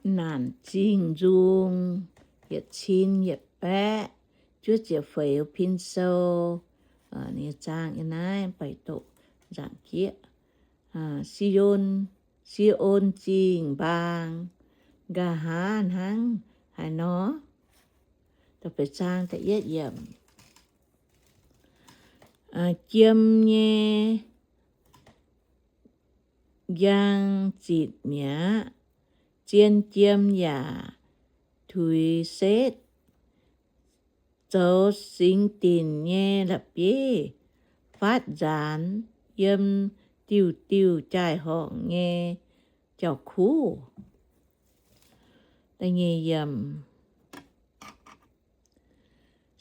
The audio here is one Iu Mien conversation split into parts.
Naanc Zingh Nzung, yietc cin yietc baeqv juov ziepc feix, Pin Sou. Ninh zaang yiem naaiv, baeqc doqc nzaangc jieqv. Si^on, Si^on Zingh Mbaang, nqa'haav hnangv haaix nor? Jiem nyei njang zitc mi'aqv. Zien jiem yaac tuix setv. Zoux singx dinc nyei la'bieiv faatv nzaanx yiem diuh diuh jaai-horngc nyei jauv-kuv.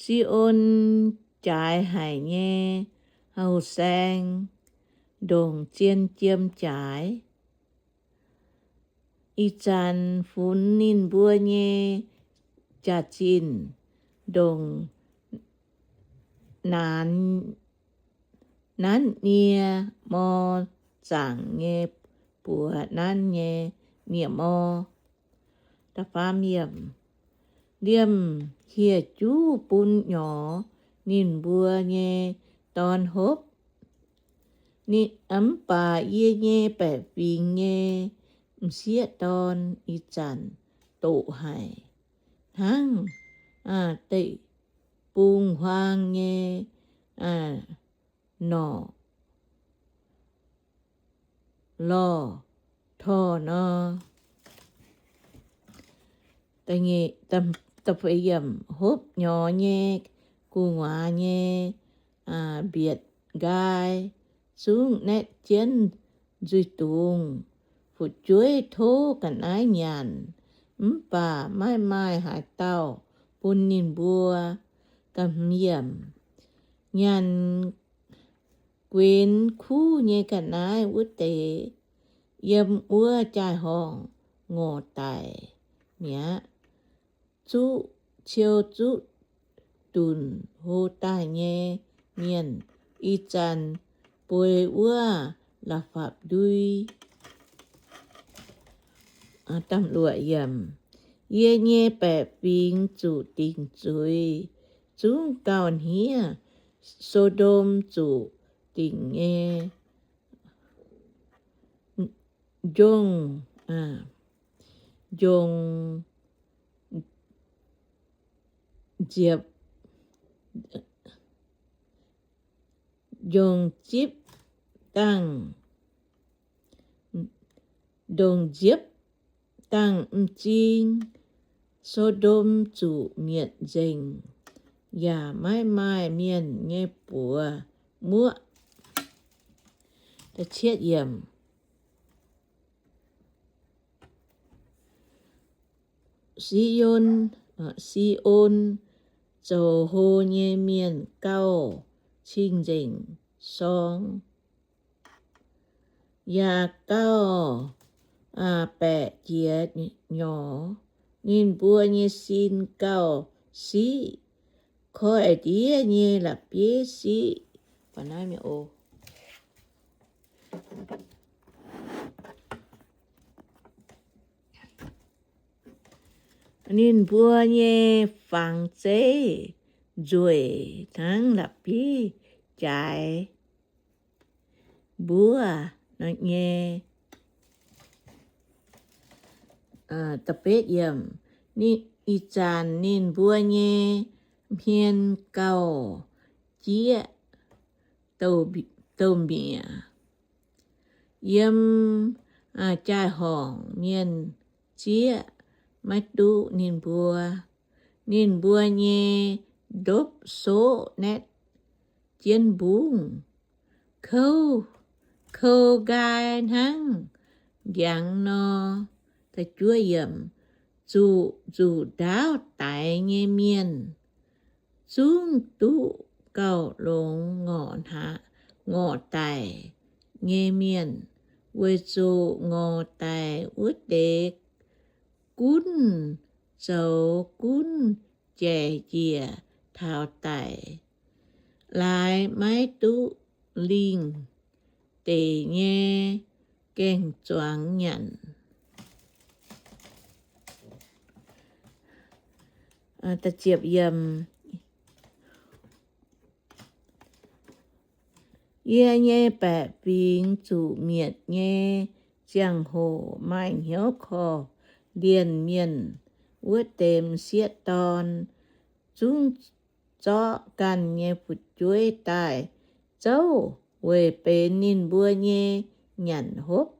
Si^on jaaix haic nyei hauh saeng ndongc zien jiem jaaix. Ih zanc funx ninh mbuo nyei jaax-zinh ndongc naanx nanv nie mor, zaangc nyei buoz nanv nyei nie mor. Liemh hieh juv bun nyorx ninh mbuo nyei dorn hopv. Mv baac yie nyei baeqc fingx nyei m'sieqv dorn ih zanc doqc haic hnangv deic-bung-huaang nyei norqc lorh torh nor. Hopv nyorx nyei gu'nguaaz nyei mbietc nqaai zungv naetv jienv nzuih dungz. Fu'jueiv tov ga'naaiv nyanc, mv baac maiv maaih haaix dauh bun ninh mbuo. Nyanc guenx kuv nyei ga'naaiv wuov deix, yiem wuov jaai-horngc ngorc daic mi'aqv. Zuqv ciou zuqv dunc hlo daaih nyei mienh, ih zanc bueix wuov la'fapv-ndui. Yie nyei baeqc fingx zuqc dingc zuiz, zungv gauh hniev. So^ndom zuqc dingc nyei njongc, njongc nziepc, njongc zipv dangh, njongc nziepv dangh m'zing. So^ndom zuqc mietc nzengc, yaac maiv maaih mienh nyei buoz muoqv. Si^on, Si^on zoux hlo nyei mienh gauh cing-nzengc sorng, yaac gauh baeqc jiex nyorx. Ninh mbuo nyei sin gauh siqv, koiv-ndiev nyei la'bieiv siqv. Ninh mbuo nyei fangx zeiv nzueic hnangv la'bieiv jaaix mbuov nyei. Ih zanc ninh mbuo nyei hmien gauh jieqv douh mi'aqv. Yiem jaai-horngc mienh zieqv maiv duqv ninh mbuo. Ninh mbuo nyei ndopv-soqv naetv jienv mbungv, kou, kou nqaai hnangv ndiangx nor. Zuqc nzuqc ndaauv daix nyei mienh zungv duqv gauh longx ngorc daic nyei mienh, weic zuqc ngorc daic wuov deix gunv zoux gunv jaic njiec taux daic, laaix maiv duqv lingh deic nyei gaeng-zuangx nyanc. Yie nyei baeqc fingx zuqc mietc nyei ziangh hoc maaih hnyouv korv-lienh mienh wuov deix m'sieqv dorn zungv zorqv ganh nyei fu'jueiv daaih zouv weic benx ninh mbuo nyei nyanc hopv.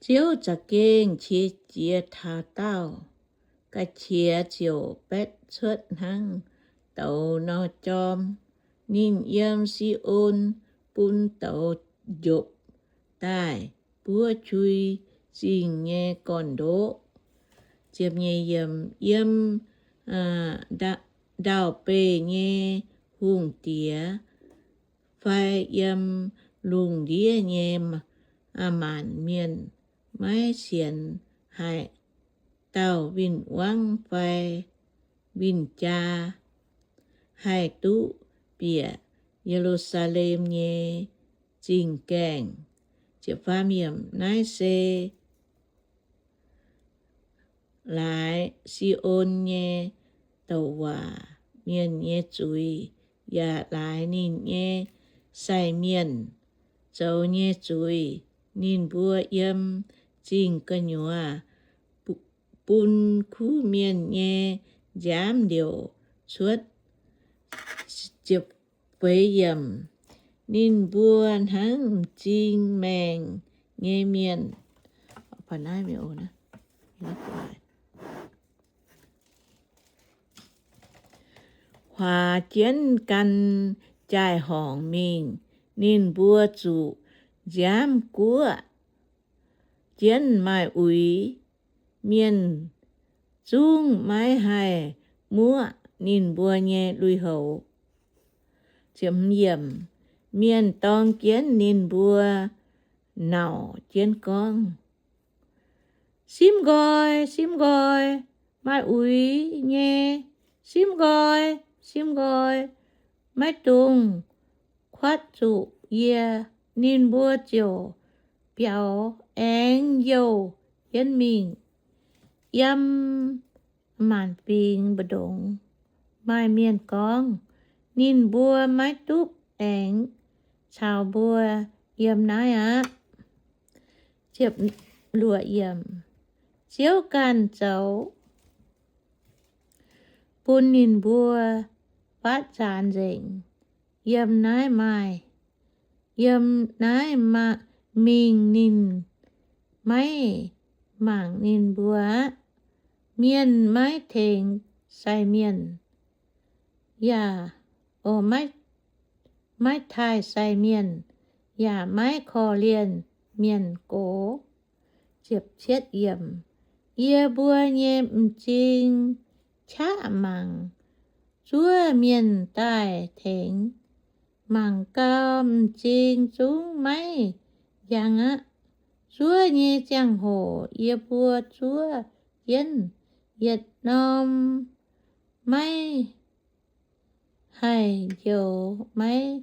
Ziouv za'gengh qiex jiez taux daauh ga'qiex ziouc baetv cuotv hnangv douz nor jorm. Ninh yiem Si^on bun douz njopv daaih buov qui zingh nyei gorn-ndoqv. Yiem ndau-beih nyei hungh diex fai yiem lungh ndiev nyei maanc mienh maiv sienx haaix dauh win-wangv fai win-jaa haih duqv bieqc Ye^lu^saa^lem nyei zingh gaengh. Naaiv se laaix Si^on nyei douc waac mienh nyei zuiz, yaac laaix ninh nyei sai mienh zoux nyei zuiz. Ninh mbuo yiem zingh gu'nyuoz bun kuv mienh nyei nziaamv liouc cuotv. Ninh mbuo hnangv m'zing maengh nyei mienh. Huaax jienv gan jaai-horngc mingh, ninh mbuo zuqc nziaamv guoqv jienv maaih uix. Mienh zungv maiv haih muoqv ninh mbuo nyei lui-houx. Mienh dorng jienv ninh mbuo nauc jienv gorngv, Simv nqoi, simv nqoi, maaih uix nyei! Simv nqoi, simv nqoi, maiv dungx kuatv zuqc yie! Ninh mbuo ziouc biaux aengx youh jienv mingh. Yiem maanc fingx mbu'ndongx maaih mienh gorngv, Ninh mbuo maiv duqv aengx caux mbuo yiem naaiv aqv. Ziouv ganh zoux bun ninh mbuo faatv zaanx nzengc. Yiem naaiv maaih, yiem naaiv mingh ninh maiv mangc ninh mbuo aqv. Mienh maiv tengx sai mienh, yaac maiv taaih sai mienh, yaac maiv korv-lienh mienh gox. Yie mbuo nyei m'zing qaqv mangc zuov mienh daaih tengx. Mangc gau, m'zing zungv maiv njang aqv. Zuov nyei ziangh hoc yie mbuo zuov jienv yietc norm maiv haih njoux maiv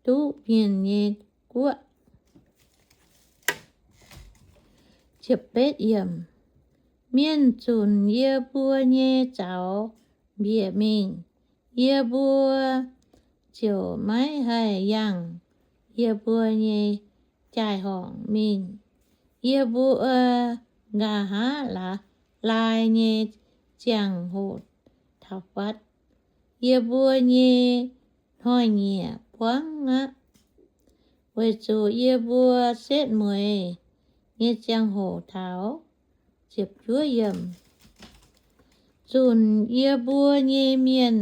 duqv mienh nyei guoqv. Mienh zunc yie mbuo nyei zaux mbiec mingh, yie mbuo ziouc maiv haih yangh yie mbuo nyei jaai-horngc mingh. Yie mbuo nqa'haav laai nyei ziangh hoc taux fatv, yie mbuo nyei hnoi-nyieqc buangv aqv, weic zuqc yie mbuo setv mueiz nyei ziangh hoc taux. Zunc yie mbuo nyei mienh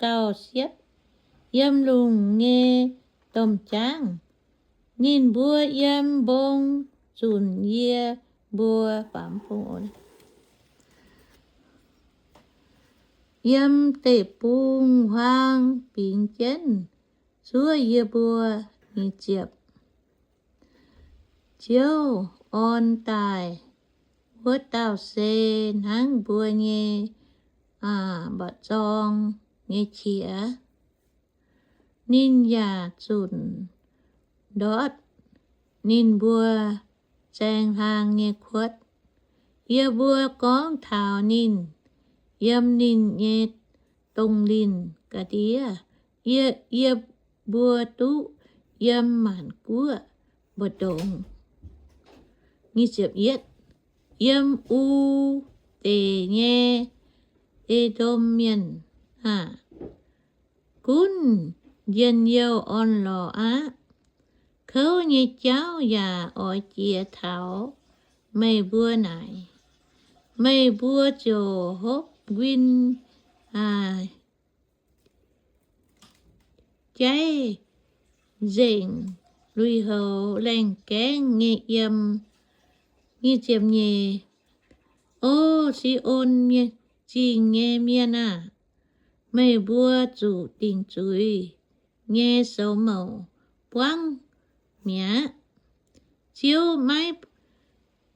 gauh siepv yiem lungh nyei domh jaangv. Ninh mbuo yiem mbong zunc yie mbuo yiem deic-bung-huaang bingx jienv zuov yie mbuo. Ziouv orn daaih wuov dauh se hnangv mbuo nyei mba'zorng nyei qiex. Ninh yaac zunc ndortv ninh mbuo zaeng hlaang nyei kuotv. Yie mbuo gorngv taux ninh yiem ninh nyei dongh linh ga'ndiev, yie, yie mbuo duqv yiem maanc guoqv mbu'ndongx. Yiem U Deix nyei E^ndom Mienh aah! Gunv njien-youh orn-lorqc aqv. Kouv nyei jauv yaac oix jiex taux meih mbuo naaic. Meih mbuo ziouc hopv nquin jaiv nzengc lui-houx laengh gaengv nyei yiem. Nyei ziepc nyeic, O Si^on Zingh nyei mienh aah! Meih mbuo zuqc dingc zuiz nyei soux mouc buangv mi'aqv. Ziouv maiv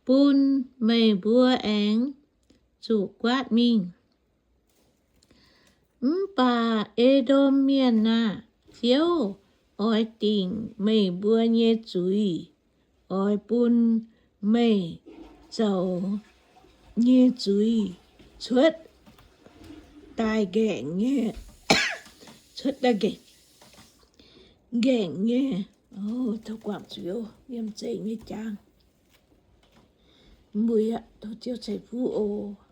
bun meih mbuo aengx zuqc guaatv mingh. Mv baac E^ndom Mienh aah! Ziouv oix dingc meih mbuo nyei zuiz, oix bun meih zoux nyei zuiz cuotv daaih nqaengc nyei, cuotv daaih nqaengc nyei. Tov guangc Ziouv yiem zeiz nyei jangx. Mbuo yaac tov Ziouv ceix fuqv oc.